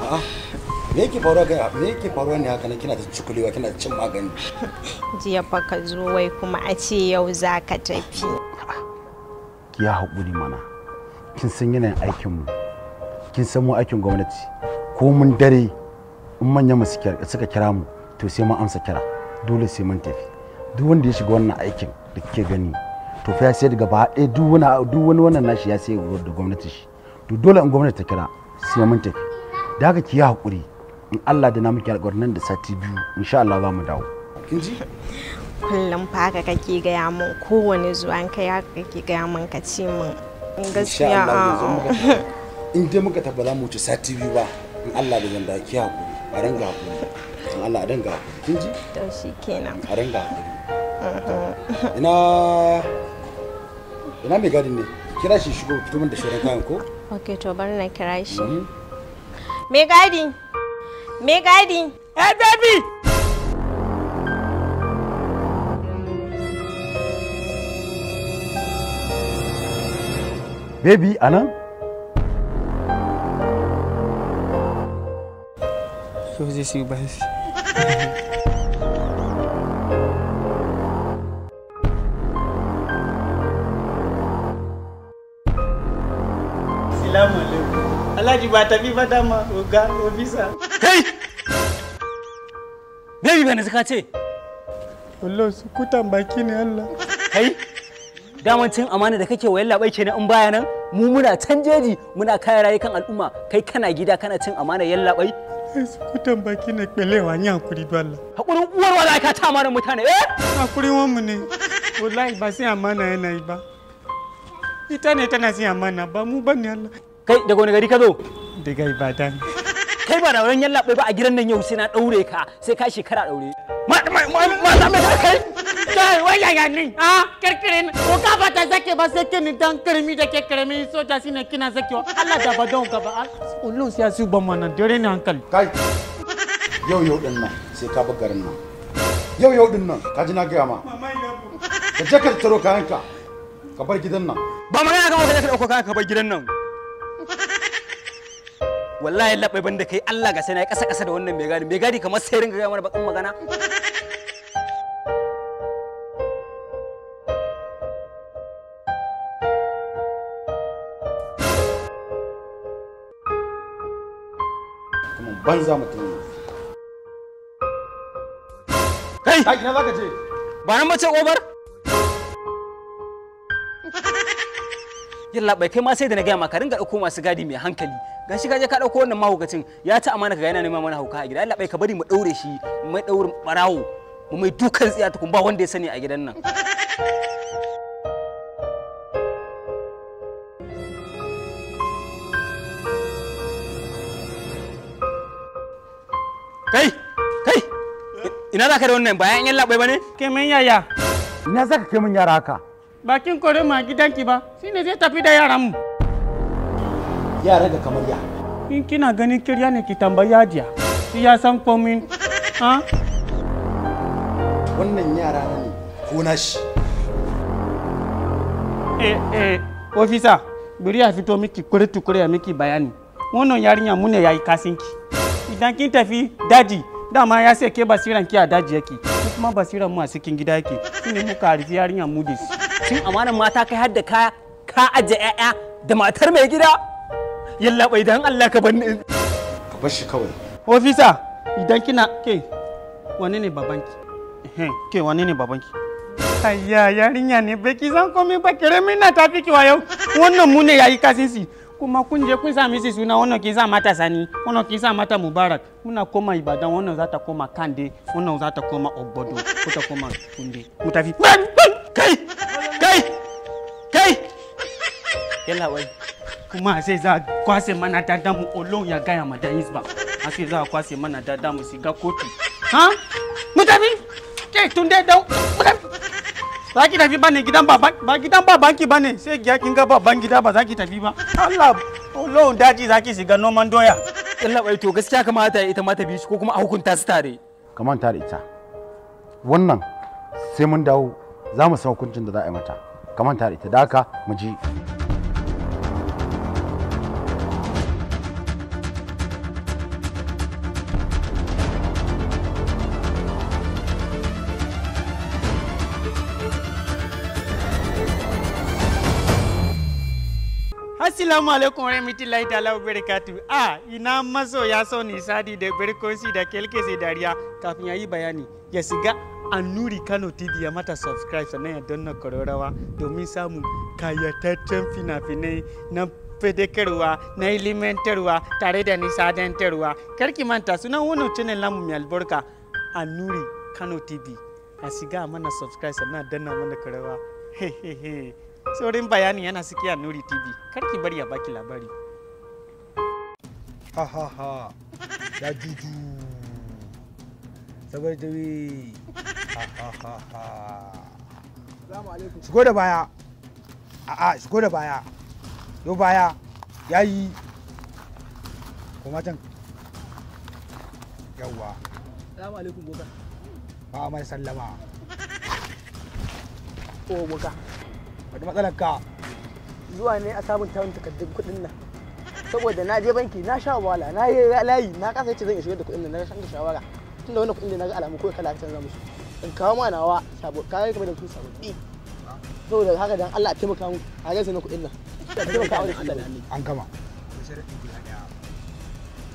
A'a. Me yake faruwa ga me yake faruwa ne haka nan kina ta cikulewa kina ta cin magani? Jiya fa ka zo wai kuma a ce yau za ka tafi. Ki ya haƙuri mana. Kin san yanayin aikin mu. Kin san mu aikin gwamnati. Ko mun dare in manyan mu suka kira mu to sai mun amsa kira. Dole sai mun tafi. Duk wanda ya shiga wannan aikin da kike gani to fa ya sai daga ba ɗaya duk wani wannan nashi ya sai da gwamnati shi. To dole in gwamnati ta kira sai mun tafi. Da haka ki yi haƙuri. In Allah da na miki alƙawarin nan da sati biyu insha Allah za mu dawo. Kin ji? Kullum fa haka kake gaya min, kowane zuwan kai haka kake gaya min ka ce min gaskiya. In dai muka tabbata mu wuce sati biyu ba in Allah da zan da ki haƙuri. A ringa haƙuri. In Allah a ringa haƙuri. Kin ji? To shikenan. A ringa haƙuri. Ina mai gadin ne? Kira shi shigo fito min da shoran kayan ko? Okay, to bari na kira shi. Mai gadi! Mai gadi! Hey baby! Baby, anan? Yau zai siyo bashi. Salamu alaikum. Alhaji ba tafi ba dama, oga, ofisa. Kai! Baby ba na suka ce? Wallah su kutan baki ne Allah. Kai? Daman cin amana da kake wayan labai kenan in baya nan mu muna can jeji muna kare rayukan al'umma kai kana gida kana cin amana yallaɓai. Su kutan baki ne pelewa ni hakuri don Allah. Hakurin uwar wala ka ta amanar mutane eh? Hakurin wanmu ne. Wallahi ba sai amana yana yi ba. Ita ne tana sai amana ba mu bane Allah. Kai daga wani gari ka zo? Daga Ibadan. Kai ba da wurin yallaɓai ba a gidan nan yau sai na ɗaure ka sai ka shekara ɗaure. Ma ma ma ma kai? Kai wai yaya ne? Ah, kirkirin ko ka ba ta zake ba sai kini dan kirmi da ke kirmi soja shine kina zakewa. Allah da ba don ka ba. Kullun sai su ban mana dare ne hankali. Kai. Yau yau din nan sai ka bar garin nan. Yau yau din nan ka ji na gaya ma. Ka je ka tattaro kayanka ka bar gidan nan. Ba magana ka ka dauko kayanka ka bar gidan nan. Wallahi labai banda kai Allah ga sai na yi kasa kasa da wannan mai gadi. Mai gadi kamar sai ringa gaya mana bakan magana. Banza mutum. Kai! Kai ina zaka je? Ba nan bace gobar? Yalla bai kai ma sai da na gaya maka ringa dauko masu gadi mai hankali. Gashi ka je ka dauko wannan mahaukacin ya ci amana ka ga yana neman mana hauka a gida. Yalla bai ka bari mu daure shi, mu mai daurin barawo, mu mai dukan tsiya tukun ba wanda ya sani a gidan nan. Kai! Kai! Ina za ka da wannan bayan yan labai ba ne? Ke min yaya? Ina za ka kai min yara haka? Bakin kore ma gidanki ba, shi ne zai tafi da yaran mu. Yara da kamar ya. In kina ganin kirya ne ki tambayi Hajiya. Shi ya san komin. Ha? Wannan yara na ne ko na shi. Eh eh, ofisa, bari ya fito miki kure tukure ya miki bayani. Wannan yarinya mu ne yayi kasinki. Idan kin tafi daji dama ya sai ke basiran ki a daji yake ko kuma basiran mu a cikin gida yake shine muka harfi yarinya mu da shi. Cin amanan mata kai har da ka ka aje ƴaƴa da matar mai gida. Yalla bai dan Allah ka bar ni. Ka bar shi kawai. Ofisa idan kina ke wane ne babanki? Ke wane ne babanki? Ayya yarinya ne bai ki san komai ba kere na tafi ki wayo. Wannan mu ne yayi kasisi. Kuma kun je kun sa misi suna wannan kin sa mata Sani, wannan kin sa mata Mubarak. Muna koma Ibadan, wannan za ta koma Kande, wannan za ta koma Ogbodo, ko ta koma Kunde. Mu tafi. Kai! Kai! Kai! Yalla wai. Kuma sai za kwase mana dada mu Olon ya gaya ma dan Isba. Sai za kwase mana dada mu shiga kotu. Ha? Mu tafi. Kai Tunde dau. Za ki tafi bane gidan baban ba gidan babanki bane sai giya kin ga baban gida ba za ki tafi ba. Allah Olon daji za ki shiga noman doya. Yalla bai to gaskiya kamata ita ma ta bi shi ko kuma a hukunta su tare. Ka manta da ita. Wannan sai mun dawo za mu san hukuncin da za a yi mata. Ka manta da ita da haka mu je. Assalamu alaikum warahmatullahi ta'ala wabarakatuh. A ina masoya son nisadi da barkosi da kelkese dariya kafin yayi bayani ya shiga Annuri Kano TV ya mata subscribe sannan ya danna kararrawa domin samun kayataccen fina-finai na fadakarwa na ilimantarwa tare da nisadantarwa. Karki manta sunan wannan channel namu mai albarka Annuri Kano TV. A shiga mana subscribe sannan danna mana kararrawa. Hehehe. Saurin bayani yana siki Annuri TV. Karki bari ya baki labari. Ha ha ha. Ya juju. Sabar jawi. Ha ha ha ha. Assalamu alaikum. Shigo da baya. A'a, shigo da baya. Yo baya. Yayi. Koma can. Yawwa. Assalamu alaikum boka. Ba mai sallama. O boka. Wani matsalar ka? Zuwa ne a sabunta wani takardun kuɗin nan. Saboda na je banki na sha wahala, na yi layi, na kasa yace zan iya shigar da kuɗin nan, na canza shawara. Tunda wannan kuɗin da na ga alamu kawai kala canza musu. In kawo ma nawa sabo, kayan kamar da su sababbi. Saboda haka dan Allah a taimaka mu a gaisa na kuɗin nan. A taimaka mu da kuɗin. An gama.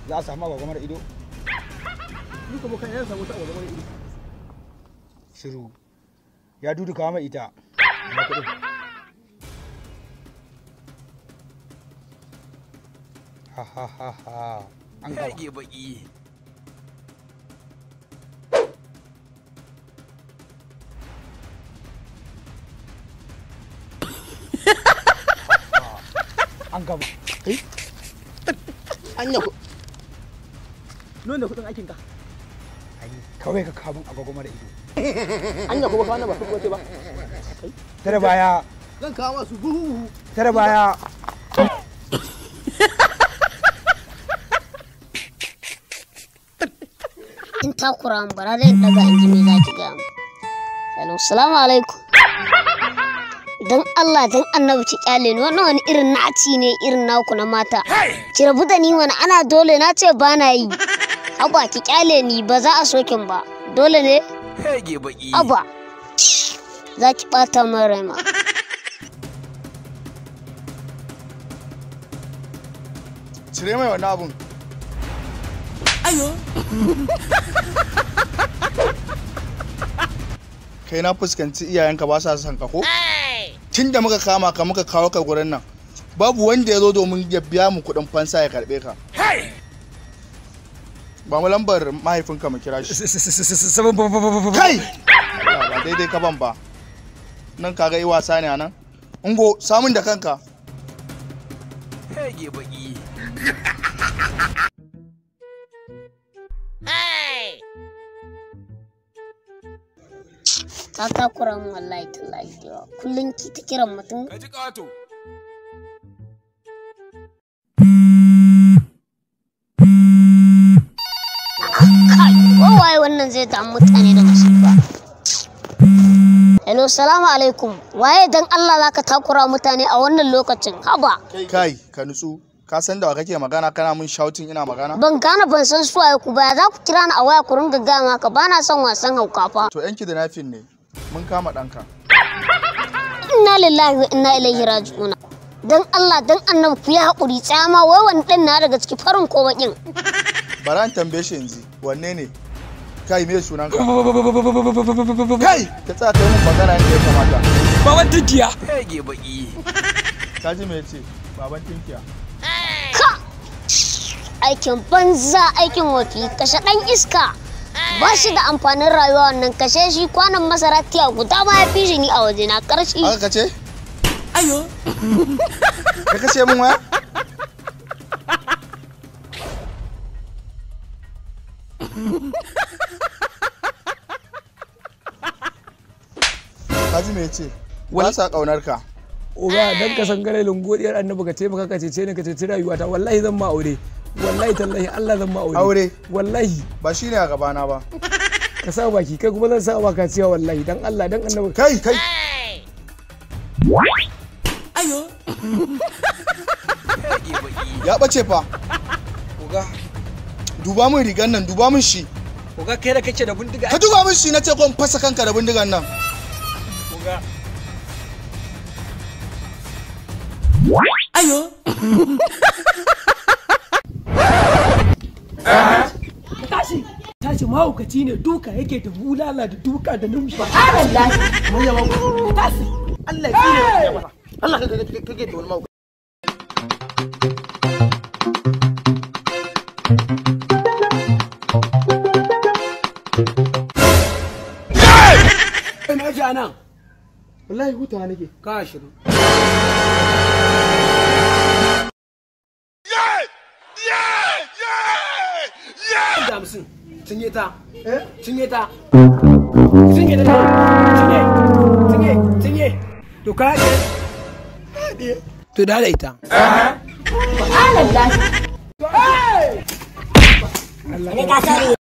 Za a samu agwagwa mara ido? Ni kuma kan yana samu ta agwagwa mara ido. Shiru. Ya dudu kawo mai ita. Na kuɗin. Ha ha ha ha. An gama. Rage baki. An gama. Anya ku. Nan da kuɗin aikin ka. Ai, kawai ka kawo min agwagwa mara ido. Anya ko baka wannan ba kuɗi wace ba. Tare baya. Zan kawo masu buhu. Tare baya. In takura mu bara zai daga in ji me za ki gaya mu. Hello, salamu alaikum. Dan Allah dan annabi ki kyale ni, wannan wani irin naci ne irin naku na mata. Ki rabu da ni wani ana dole na ce ba na yi. Haba ki kyale ni ba za a sokin ba. Dole ne? Rage baki. Haba. Za ki bata min rai ma. Cire mai wannan abun. Ayo. Kai na fuskanci iyayenka ba sa son ka ko? Tun da muka kama ka muka kawo ka gurin nan, babu wanda ya zo domin ya biya mu kuɗin fansa ya karɓe ka. Ba mu lambar mahaifinka mu kira shi. Kai! Allah, ba daidai ka ban ba. Nan kaga yi wasa ne a nan? Ungo, samun da kanka. Rage baki. Ta takura min wallahi tallahi da yawa. Kullum ki ta kiran mutum. Ka ji ƙato. Kai, wawaye wannan zai damu mutane da masifa. Hello, salamu alaikum. Waye dan Allah zaka takura mutane a wannan lokacin? Haba. Kai, ka nutsu. Ka san da wa kake magana kana mun shouting ina magana? Ban gane ban san su waye ku ba. Za ku kira ni a waya ku ringa gaya maka ba na son wasan hauka fa. To yan kidnapping ne. Mun kama ɗanka. Inna lillahi wa inna ilaihi raji'un. Dan Allah dan annabi ku yi haƙuri tsama wai wani ɗan na daga ciki farin ko baƙin. Bara in tambaye shi yanzu. Wanne ne? Kai me sunanka? Kai, ka tsaya kai mun magana yadda ya kamata. Baban tinkiya. Rage baki. Ka ji me yace? Baban tinkiya. Ka! Aikin banza aikin wofi kashe ɗan iska. Ba shi da amfanin rayuwa wannan kashe shi kwanan masara tiya guda ma ya fi shi ni a waje na ƙarshe. Haka ka ce? Ayo. Ka kashe mun waya? Ka ji me yace? Ba sa ƙaunar ka. Oga dan ka san gare lungodiyar annabi ka taimaka ka cece ni ka ceci rayuwata wallahi zan ma aure wallahi tallahi Allah zan ma aure Aure? Wallahi Ba shine a gabana ba. Ka sa baki kai kuma zan sa baka ciya wallahi dan Allah dan annabi. Kai kai. Ayo. Rage baki. Ya bace fa. Oga. Duba min rigan nan, duba min shi. Oga kai da kake da bindiga. Ka duba min shi na ce ko in fasa kanka da bindigan nan. Oga. Ayo. Tashi tashi, mahaukaci ne, duka yake da bulala da duka da numshi. Tashi. Allah ya tsine. Allah ka kake da wani mahaukaci. Me ji anan? Wallahi hutawa nake. Ka shiru. Da 50, cinye ta, cinye ta, cinye ta, cinye, cinye, cinye. To ka haɗe, to da ita. Ne ka sani.